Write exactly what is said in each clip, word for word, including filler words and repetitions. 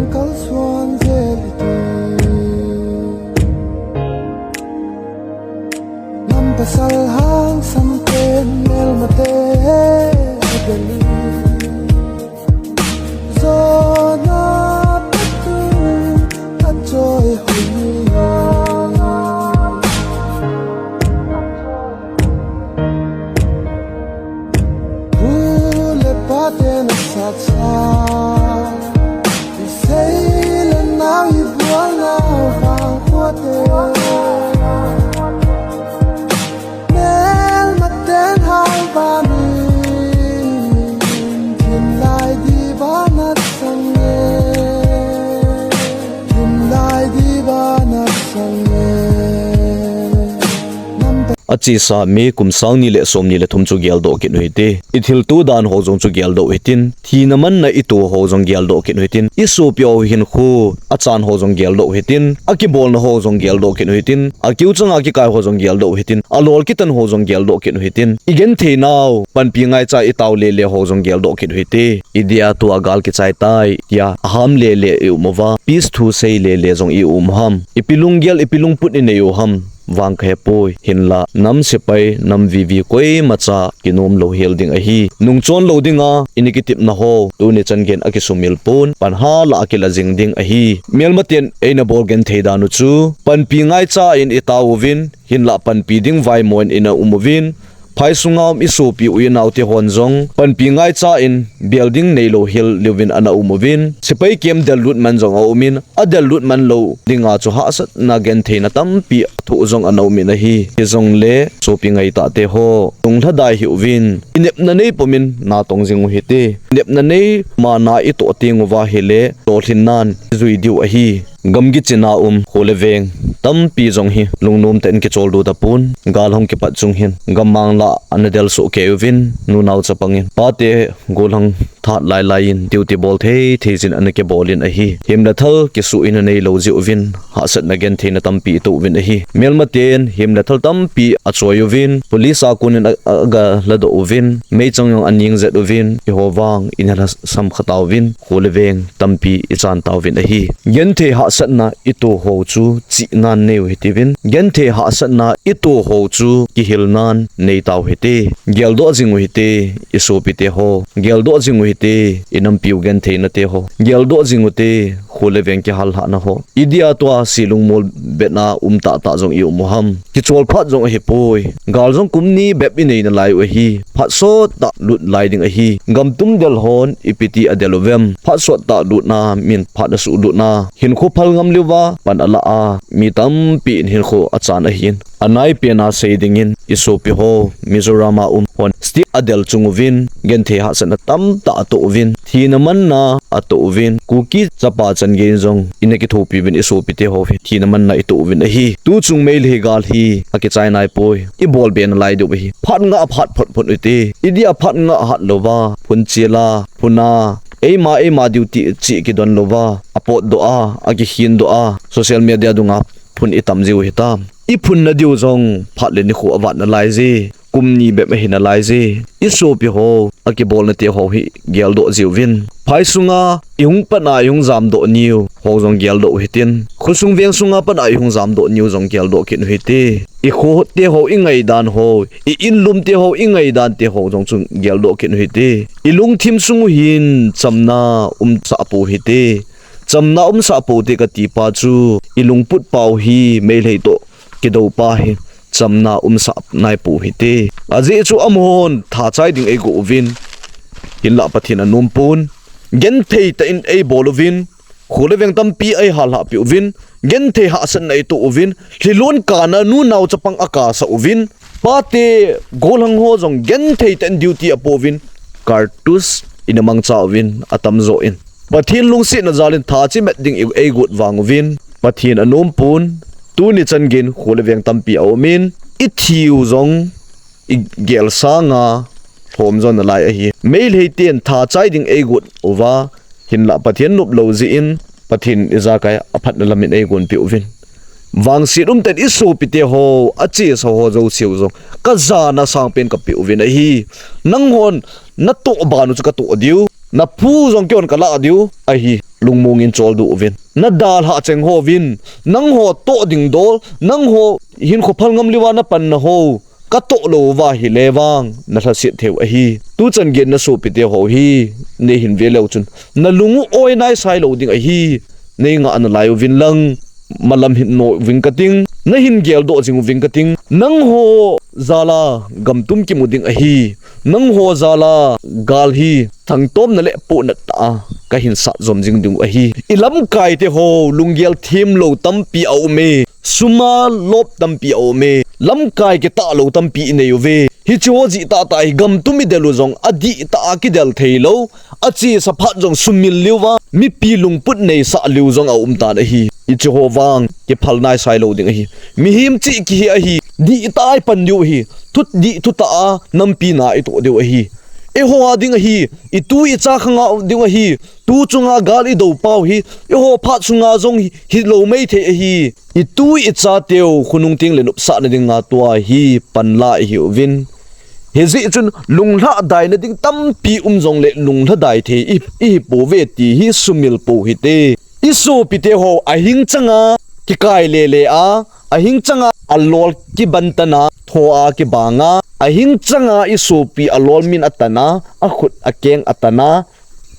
Kalsuan zel itu. Nam pasal hangsan ten melmate beli. Zona patu achoi hoi. Pu le pa te na sat sa. Isei le nau ibual nau vang kuate. Melmaten hal bamin. Thin lai di banat sange. Thin lai di banat sange. Achesa May kum sang ni le som ni le thum chu geldoh kit u hite. I thilto dan ho jong chu geldoh u hitin, thina manna i to ho jong geldoh kit u hitin, i sopi ho hinkho achan ho jong geldoh u hitin, akibolna ho jong geldoh kit u hitin, akiu changa kikai ho jong geldoh u hitin, alol kitan ho jong geldoh kit u hitin, i genthei nau panpi ngaicha i tao lele ho jong geldoh kit u hite. I dia tua gal kichai tai tia aham lele i um uva, peace thu sei lele jong i um ham? Ipi lunggel, ipi lungput i nei u ham? Vang kahe poi, hinla nam sepai, nam vivi koimacha kinom lou hel ding ahi. Nungchon lou dinga i ni kitepna ho tuni chan geiyin akisumil pon, pan hala akila jing ding ahi. Melmaten eina bol genthei dan u chu, panpi ngaicha in i tao uvin, hinla panpi ding vaimo in i na um uvin, phai sunga um i sopi u i naote hon jong panpi ngaicha in bel ding neilou hel leuvin ana um uvin, sepai camp del lut man jong a umin, adel lut man lou dinga chu hahsatna gentheina tampi thoh jong ana umin ahi. Hijongle sopi ngaitah te ho, lunglhadai hih uvin, i nepna nei pumin natong jing u hite. Nepna nei ma na i toh teng uva ahile, lolhinnan i jui diu ahi. Gamgi china um kho le veng tampi jong hi lungnom tah in kichol du tapon, gal hung kipat chung hin gammang lah ana del soh kei uvin, nunao chapang in pate gollhang that lailai in duty bol thei thei jin ana kibol in ahi. Hem le thal kisuh in anei lou jeh uvin, hahsatna gentheina tampi i toh uvin ahi. Melmaten hem le thal tampi achoi uvin, police a konin a, a, aga ladoh uvin, meichang jong aning jet uvin, eiho vang in hala sam kha tauvin, kho le veng tampi i chan tauvin ahi. Genthei hahsatna i to ho chu chihnan nei u hitiuvin, genthei hahsatna i to ho chu kihilnan nei tau hite. Geldoh jing u hite, i sopi te ho. Geldoh jing u hite, i nampiu gentheina te ho. Geldoh jing u te, kho le veng kihal lhahna ho. I dia tua silungmol betna um tahtah jong i um u ham? Kichol phat jong ahipoi. Gal jong kum ni bep i nei nalai u ahi. Phat sot tah lut lai ding ahi. Gam tum del hon ipi ti adel uvem? Phat sot tah lutna, min phat asuh lutna. Hinkho phal ngam leuva pan alah a, mi tampi in hinkho achan ahin. Anai pena sei dingin i sopi ho, Mizoram a um hon, state adel chung uvin, genthei hahsatna tamtah atoh uvin, thina manna atoh uvin, Kuki chapa chan geiyin jong ina kithopi uvin i sopi te ho hi, thina manna i toh uvin ahi. Tu chung Meitei gal hi akichai naipoi, i bolbe nalai diu ahi. Phat ngah phat phot phot u hite, i dia phat ngah hat louva, phun chil a, phun a, eima, eima duty chih kidon louva, apotdoh a, akikhindoh a, social media dunga phun i tam jiu hitam. I phunna diu jong phat le nikho avat nalai je. Kum ni bep ahi nalai je. I sopi ho, akibolna te ho hi geldoh jiuvin. Phai sunga i hung pat a i hung jamdoh niu ho jong geldoh u hitin. Khosung veng sunga pat a i hung jamdoh niu jong geldoh kit u hite. I kho te ho i ngaidan ho, i inlum te ho i ngaidan te ho jong chu geldoh kit u hite. I lungthim sung u hin chamna umsah pou hite. Chamna umsah pou te kati pa chu, i lungput pau hi Meitei toh kidou pa hi chamna umsah nai pou hite. Ajeh chu amahon thachai ding eigo uvin, hinlah Pathen anom pon. Genthei tah in eibol uvin, kho le veng tampi eihal lhah peh uvin, genthei hahsatna eitoh uvin, lhilun kana nunao chapang akasah uvin, pate gollhang ho jong genthei tah in duty apo uvin, kartus ina mangcha uvin, atamjo in. Pathen lungsetna jal in thachi met ding ei, eigot vang uvin, Pathen anom pon, tuni chan geiyin kho le veng tampi aumin, i thiu jong i gel sanga lhom jo nalai ahi. Meitei ten thachai ding eigot uva, hinlah Pathen nop lou jeh in, Pathen ijakai aphatna lam in eigon peh uvin. Vangset umtah in i sopi te ho, achesa ho jouseu jong, kajana sangpen kapeh uvin ahi. Nanghon natoh ban u chu katoh diu, naphu jong keihon kalah diu ahi. lungmong in choldo uvin. Na dalhah cheng hovin, nangho toh ding dol, nangho hinkho phalngam liuva na panna ho, ka toh lou uva ahile vang, na lhaset thei u ahi. Tuchan gei na sopite ho hi, nei hin ve leu chun, na lung u oi naisai lou ding ahi. Nei ngah nalai uvin lang, malam hin no uving kating, na hin geldoh jing uving kating, nangho jal a gam tum kimu ding ahi. Nangho jal a gal hi thangtomna le pohnat tah a ka hin sat jom jing ding u ahi. I lamkaite ho, lunggel themlou tampi a um e. Sum a lop tampi a um e. Lamkai kitah lou tampi i nei uve. Hiche ho jeh tah tah hi gam tum i del u jong, adih tah a kidel thei lou. Achesa phat jong sumil liu va, mipi lungput neisah liu jong a um tan ahi. Hiche ho vang, kiphal naisai lou ding ahi. Mihem cheh kihi ahi, dih tah a i pan diu ahi. Thudih thutah a, nampi na i toh diu ahi. Eiho a ding ahi, i tu i cha khang a ding ahi. Tu chunga gal i dou pau hi, eiho phat sunga jong hi, hilou mei thei ahi. I tu i chateu, khonung teng le nopsahna dinga tua hi, panla i hi uvin. Hijeh chun, lunglhadai na ding tampi um jongle, lunglhadai thei i, i hi pouve ti hi sumil pou hite. I sopite ho, ahing changa, kikai lele a, ahing changa, alol kiban tan a, tho a kibang a, ahing changa, i sopi alol min atan a, akhut akeng atan a,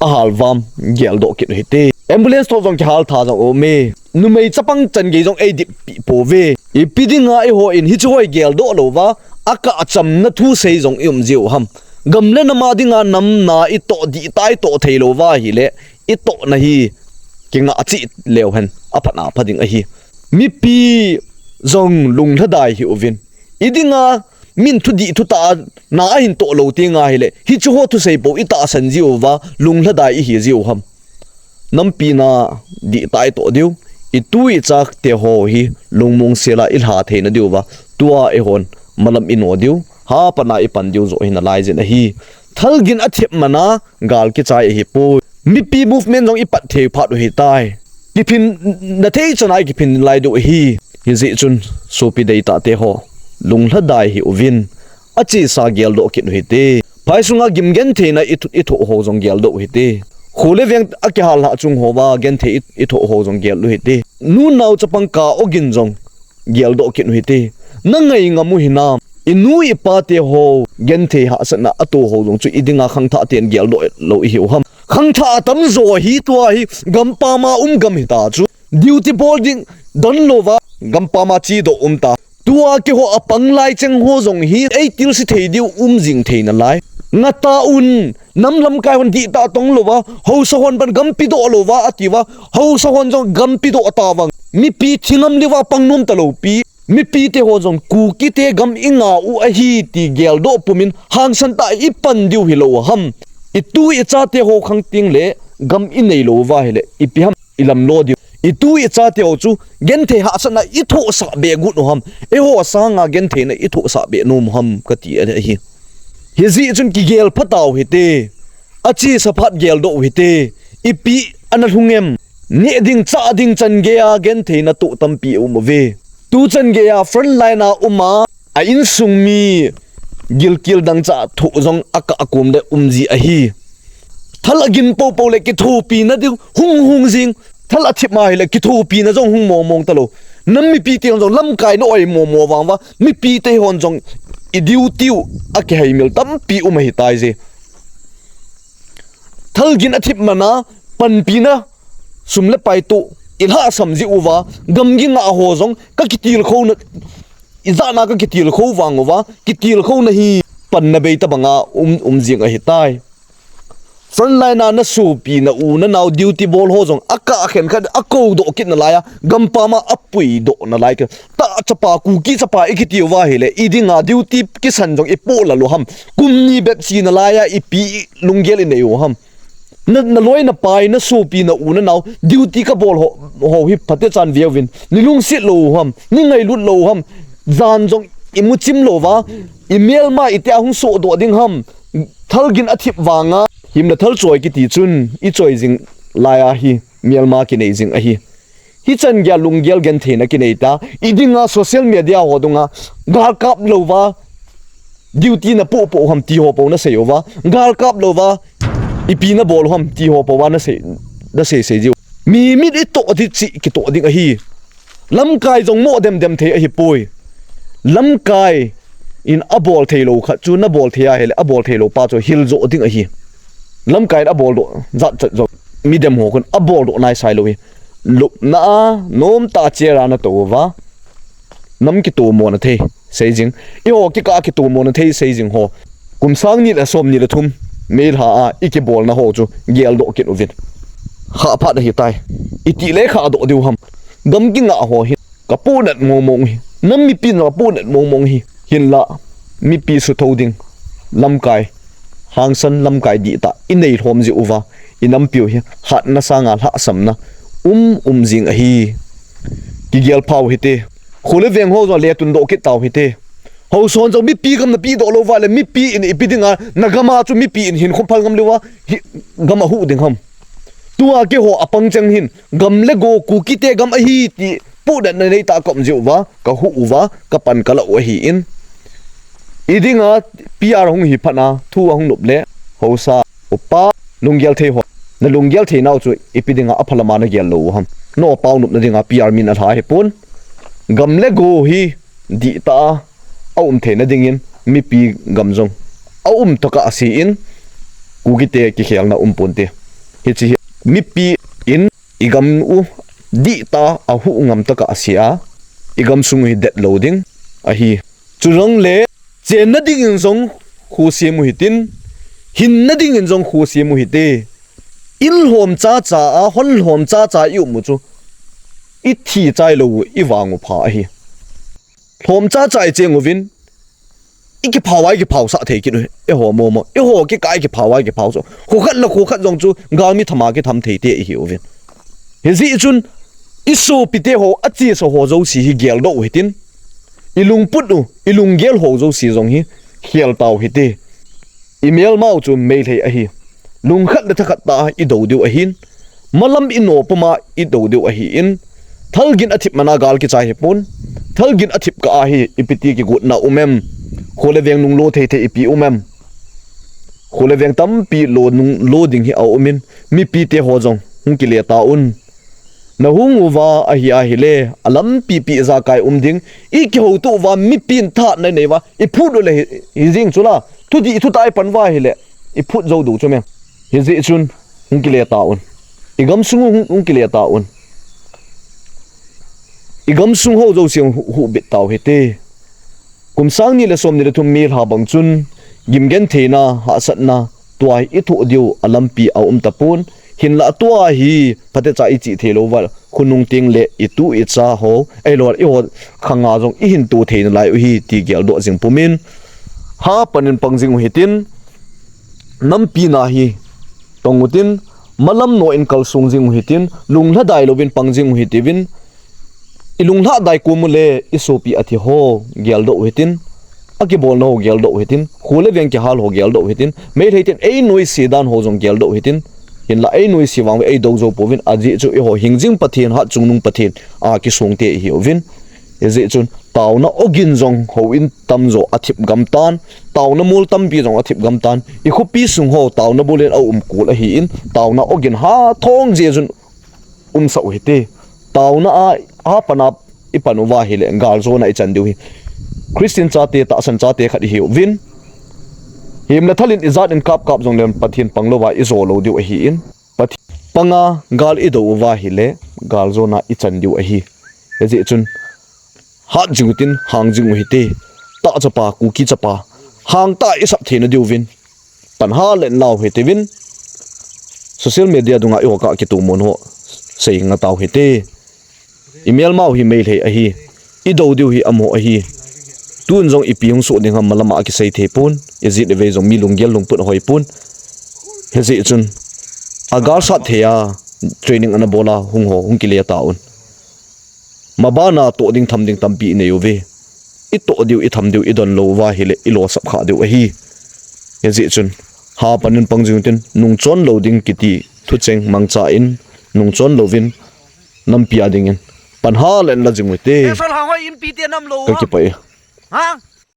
ahal vam geldoh kit u hite. Ambulance toh jong kihal tha jong um e. Numei chapang chan gei jong ei dip pi pouve. Ipi dinga eiho in hiche ho i geldoh lou va, akah chamna thu sei jong i um jiu ham. Gam le nam a dinga nam na i toh dih tah i toh thei lou va ahile, i tohna hi kingah cheh leu hen, aphat na pha ding ahi. Mipi jong lunglhadai hi uvin. I dinga min thudih thutah a na ahin toh lou teng ahile, hiche ho thusei pou i tahsan jiu va, lunglhadai i hi jiu ham. Nampi na dih tah i toh diu, i tu i chate ho hi lungmong sel a i lha theina diu va, tua eihon malam i no diu, hapan a i pan diu joh hi nalai jin ahi. Thalgin a thep man a, gal kichai ahi poi. Mipi movement jong i pat thei phat u hitai. Kiphin na thei chan a i kiphin lai diu ahi. Hijeh chun sopi deitah te ho, lunglhadai hi uvin. Achesa geldoh kit u hite. Phai sunga gim gentheina i thu, i thoh ho jong geldoh u hite. Kho le veng a kihal lhah chung ho va genthei i, i thoh ho jong gel u hite. Nu nao chapang ka ogin jong geldoh kit u hite. Na ngai ngam u hinam. I nu i pa te ho genthei hahsatna a to ho jong chu i dinga khangthah ten geldoh lou i hiu ham. Khangthah a tamjo hi tua hi gampam a um gam hita chu. Duty bol ding don lou va gampam a chedoh um ta. Tua keiho a pang lai cheng ho jong hi ei tilse thei diu um jing thei nalai. Ngah ta un, nam lamkai hon dih tah tong lou va, haosa hon ban gampi doh lou va, ati va, haosa hon jong gampi doh ta vang. Mipi thi ngam lou va pang nom ta lou pi. Mipi te ho jong Kuki te gam i ngah u ahi ti geldoh pum in hangsan tah i pan diu hilou ham. I tu i cha te ho khang teng le gam i nei lou va hile ipi ham i lam lo diu. I tu i cha te ho chu genthei hahsatna i thohsah be got u ham. Eiho sanga gentheina i thohsah be nom u ham kati ahi. Hijeh chun kigel pha tau hite. Achesa phat geldoh u hite. Ipi ana lhung em. Neh ding chah ding chan gei a gentheina toh tampi um uve. Tu chan gei a front line a um a, a insung mi gilkel dangchah thoh jong akah akom le um ji ahi. Thal agin popo le kithopina diu hung hung jing. Thal athip ma hile kithopina jong hung mong mong ta lou. Nam mipi te jong lamkai na oi mo mo vang va. Mipi te hon jong i duty u akihaimil tampi um ahi tai je. Thalgin athip man a panpina sum le pai toh i lhahsam ji u va, gam gi ngah ho jong ka kitilkhou na, i jana ka kitilkhou vang u va, kitilkhou na hi panna bei ta bang a um, um jing ahi tai. Front line a na sopi na u na nao duty bol ho jong akah khen khat a kou doh kit nalai a, gampam a apui doh nalai ka. Tah chapa, Kuki chapa i kiti u va hile, i dinga duty kisan jong i poh la lou ham. Kum ni bep chi nalai a ipi lunggel i nei u ham. Na, na loi na pai, na sopi na u na nao, duty ka bol ho, ho hi phatechan ve uvin. Nei lungset lou u ham, nei ngailut lou u ham. Jan jong i muchim lou va, i melma i tia hung sodoh ding ham. Thalgin athip vang a, himna thal choi kiti chun, i choi jing lai a hi, melma kinei jing ahi. Hichan gei a lunggel gentheina kinei ta, i dinga social media ho dunga, gal kap lou va, duty na poh poh u ham ti ho po na sei u va, gal kap lou va, ipi na bol u ham ti ho po va na sei, da sei sei jiu. Mi mit i toh di chi kitoh ding ahi. Lamkai jong mo dem dem thei ahi poi. Lamkai in a bol thei lo khat chu na bol thei a hile a bol thei lo pa chu hil jo ding ahi. Lamkai in a bol do zat chat jo mi dem ho kun a bol do nai sai lo hi. Lupna a nom ta che ra na to va. Nam kitomo na thei sei jing. I ho kika kitomo na thei sei jing ho. Kum sang ni le som ni le thum. Mei lha a i kibolna ho chu gel do kin uvin. Kha phat ahi tai. I ti le kha do diu ham. Gam kinga ho hi. Ka pu nat mong mong hi. Nam mipi na ka pu nat mong mong hi. Hin la. Mipi su tho ding. Lamkai. Hangsan lamkai di ta. I nei lhom ji uva. I nam piu hi. Hat na sanga lha sam na. Um um jing ahi. Kigel phau hi te. Khole veng ho jo le tun do kit tau hi te. Ho son jo mipi gam na pi do lo va le mipi in ipi dinga na gama chu mipi in hin khum phal ngam le wa hi gama hu ding ham. Tua ke ho apang chang hin gam le go ku kite gam ahi ti pu dan na nei ta kom jiu va ka hu uva ka pan ka la u ahi in. I dinga P R hung hi phana thu a hung nup le ho sa upa lunggel thei ho na lunggel thei nau chu ipi dinga a phalama na gel lo u ham. No pau nup na dinga P R min a lha hi pun. Gam le go hi di ta a um thei na dingin mipi gam jong a um taka a si in ku kite ki khel na um pun te. Hi chi hi mipi in i gam u di ta a hu ngam taka a si a i gam sung hi det lo ding ahi. Chu jong le chen na dingin jong khu siam u hi tin hin na dingin jong khu siam u hi te. In lhom cha cha a hon lhom cha cha i um u chu i thi chai lo u i vang u pha ahi. Lhom cha cha i cheng uvin i kiphau a i kiphau sa thei kin u e ho mo mo e ho ki kai kiphau a i kiphau so khu khat la khu khat jong chu ga mi thama ki tham thei te i hi uvin. Hi ji chun i so pi te ho a chi so ho jo si hi gel do u hi tin i lungput u i lunggel ho jo si jong hi khel tau hi te. I melmau chu meilhei ahi. Lungkhat le thakhat ta i do diu ahin. Malam i no puma i do diu ahi in. Thalgin a thip mana gal kichai hi pun. Thalgin a thip ka ahi ipi ti kigutna um em. Khole veng nung lo thei thei ipi um em. Khole veng tampi lo nung lo ding hi a um in. Mipi te ho jong hung kile ta un. Na hung uva ahi ahi le a lampi pi za kai um ding i kiho tu uva mipi in tha nai nei va i phut u le hi, hi jing chu la thu di thu tai pan va hi le i phut zo du chu me hi ji chun hung kile ta un i gam sung hung, hung kile ta un i gam sung ho zo siang hu, hu bit tau hi te. Kum sang ni le som ni le thum mi lha bang chun gimgen theina hahsatna tua hi i thoh diu a lampi a um ta pun. Hinlah tua hi phatecha i chih thei lo val khunung ting le i tu i cha ho ei lo i ho khanga jong i hin tu thei na lai u hi ti gel doh jing pumin ha panin pang jing u hitin nampi na hi tong utin malam no in kal sung jing u hitin lunglha dai lovin pang jing u hitiuvin I lunglhah dai kum u le i sopi athi ho geldoh u hitin, akibolna ho geldoh u hitin, khole veng kihal ho geldoh u hitin, Meitei ten ei noise dan ho jong geldoh u hitin, hinlah ei noise vang ve ei dou jou pouvin, ajeh chu eiho hingjing Pathen, hatchungnung Pathen a kisungte ihiuvin. Hijeh chun taona ogin jong houin tamjo athip gamtan, taona mol tampi jong athip gamtan, i khopi sung ho taona bolin aum kul ahin, taona ogin ha thong jeh chun umsah u hite. Taona a, a pan a i pan uva ahile galjona i chan diu hi. Christian chate, tahsan chate khat ihiuvin. Himna thalin ijat in kap kap jongle Pathen pang louva ijo lou diu ahin. Pathen panga gal idou uva ahile galjona i chan diu ahi. Hijeh chun hat jing utin hang jing u hite. Tah chapa, Kuki chapa, hangtah a i sap theina diuvin pan halen lau hitiuvin. Social media dunga i hoka kitu mun ho sei ngatau hite. I melmau hi Meitei ahi. I dou diu hi amaho ahi. Tun jong ipi hung soh ding ham malama akisei thei pon. Ijat ivei jong mi lunggel lungput ahoi pon. Hijeh chun agalsat thei a training ana bol a hung ho hung kile tauvin. Mabana toh ding tham ding tampi inei uve. I toh diu, i tham diu, i don lou uva ahile i losap kha diu ahi. Hijeh chun ha panin pang jing utin nungchon lou ding kiti thucheng mangcha in nungchon louvin nampi a dingin pan halen la jing u hite. Ei, sol hang hoi in pi te nam lou. Ka kipah e. Ha?